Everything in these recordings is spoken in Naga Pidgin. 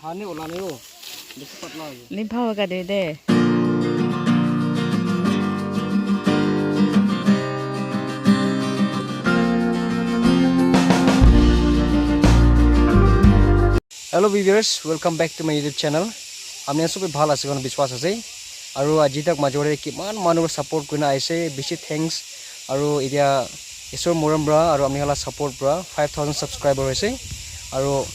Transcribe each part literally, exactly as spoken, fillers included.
Ani ola ni o. Bisi patla ase. Ni bhal ka de de. Hello viewers, welcome back to my YouTube channel. Apni khan sob bhal ase koina biswas ase. Aru aji tak major te kiman manu para support kurina aise, bishi thanks. Aru etia Isor morom para aru apni khan la support para five thousand subscriber hoise. Aru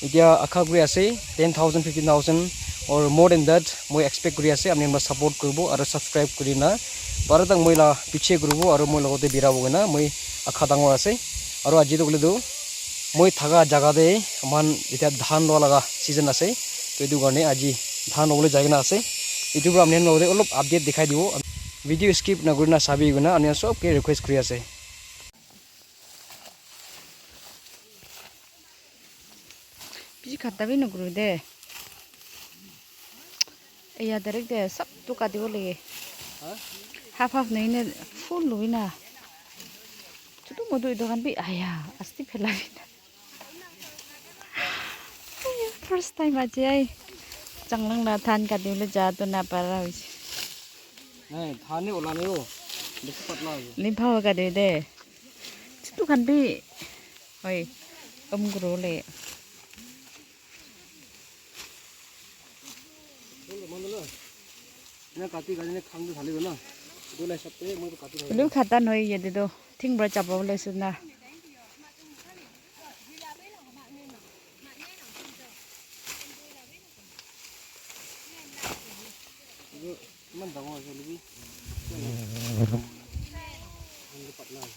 etia akha kuri ase ten thousand, fifteen thousand or more than that, moi expect kuri ase apni khan para support kuribo aru subscribe kurina para tak moi la piche kuribo aru moi logote birabo koina moi akha dangor ase. Aru aji tu koile tu moi thaka jaga te aman etia dhan lua laga season ase, to etu karne aji dhan lobole jai kena ase. Etu para apni khan logote olop update dikhai dibo. Video skip nakurina sabi koina apni khan sob ke request kuri ase. Bishi khata bi nokuribi de. Eya direct de sab tu katibo lage. Half half nahi na full lobi na. Chutu mutu etu khan bi aya asti phelabi na. First time aji ai changlang la dhan katibole ja tu na para hoise. Nahi, dhan ni ola ni o. Bisi patla ase. Ni bhal ka de de. Chutu khan bi hoi, um kuro le. Ena kati kati ne khang tu thali na. Etu la hisab te moi tu kati thali. Lu khata noi yate to. Thing bra chapa bole su na. Etu iman dangor ase hoile bi. Patla ase.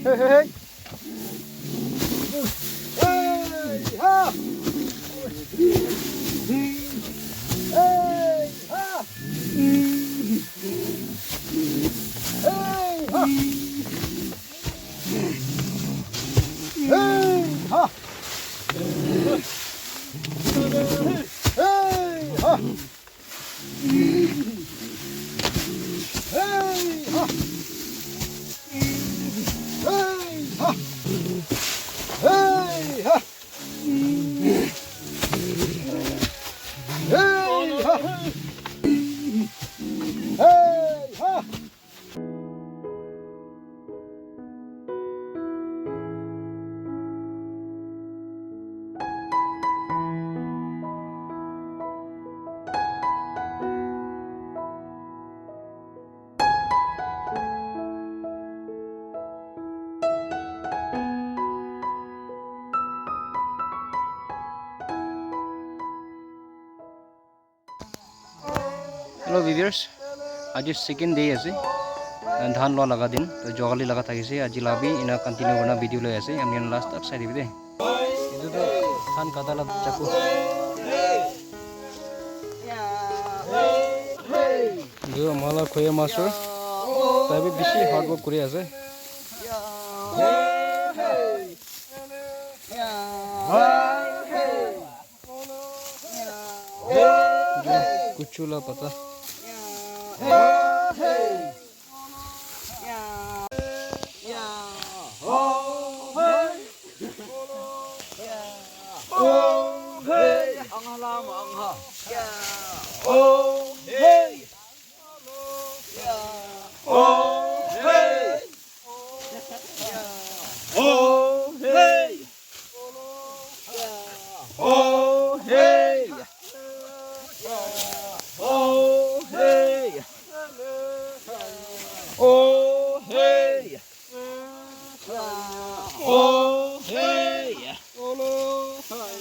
Hey, hey, hey. Hey, ha. Hey, ha. Hey, ha. Hey, ha. Hey, ha. Hey, ha. Hey, ha. Hey, ha. Hey, ha. Hey, ha. Hello viewers, aji second day ase, dhan lua laga din, to jogali laga thakise, aji la bi ena continue kurina video loi ase, ami khan last tak sai dibi de. Etu tu dhan kata la chaku. Etu mala khoya master, tai bi bishi hard work kuri ase. Kuchu la pata. Oh hey! Oh hey! Oh hey! Oh hey!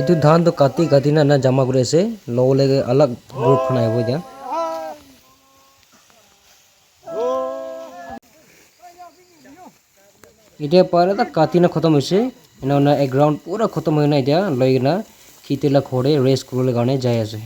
Etu dhan tu kati kati na na jama kuri ase, lobo le alag group khan ahibo etia. Etia para ta kati na khotom hoise, ena hoina ek round pura khotom hoina etia loi kena kheti la ghor te rest kuribole karne jai ase.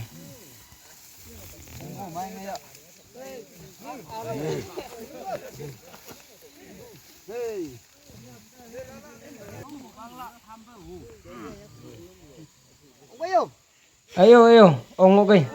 Ayo, ayo, ong, okay.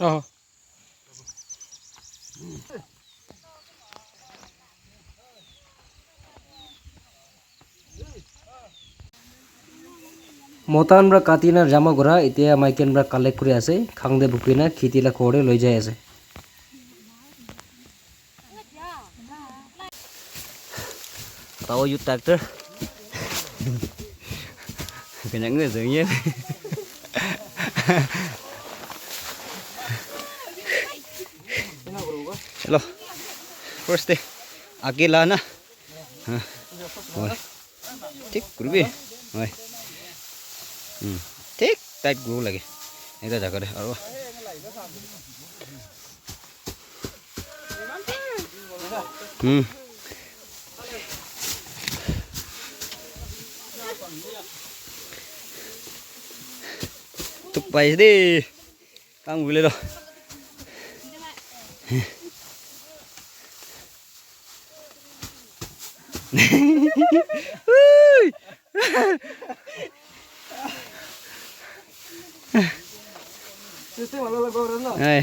Oh. Mota khan para kati na jama kura, etia maiki khan para collect kuri ase, khang te bukhi na kheti la ghor te loi jai ase. Tahu you tractor. Kenyang ni tu ye. Hello. First day. Akila na. Ha. Oi. Thik kuribi. Oi. Hmm. Thik tight kuribo lage. Ekta jaga te aru. Hmm. Tuk pai de. Kam gule do. Hai.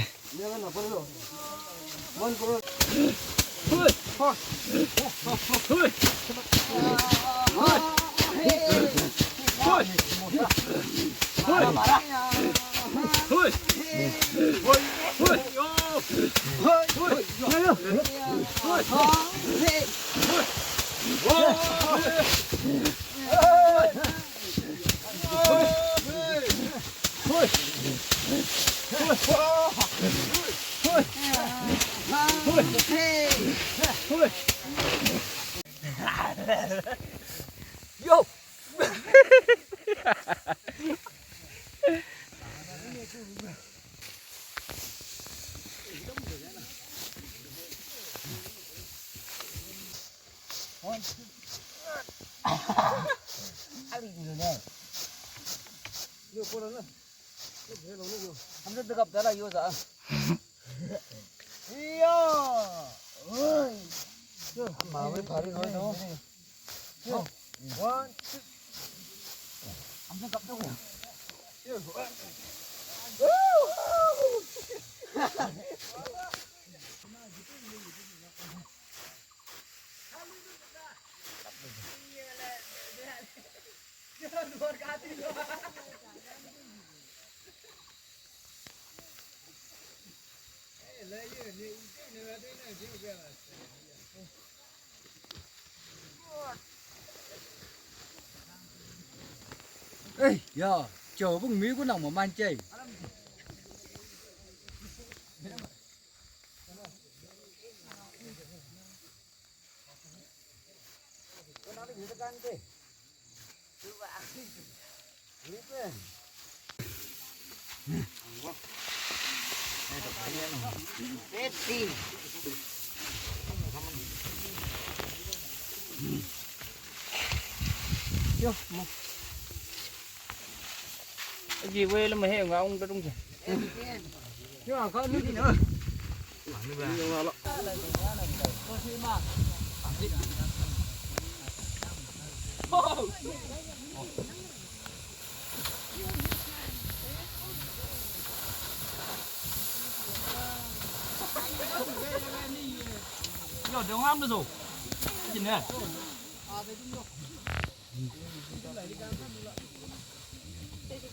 Yo! Eh, ya, coba bung mi ku nang mo man cai. Yo, mo. Aji, wei, lo, mo, he, nga, ung, ta, tung, sa. Yo, ang, ka, ni, ni, na. Yo, dong, am, so. Sini, ya. Thank you.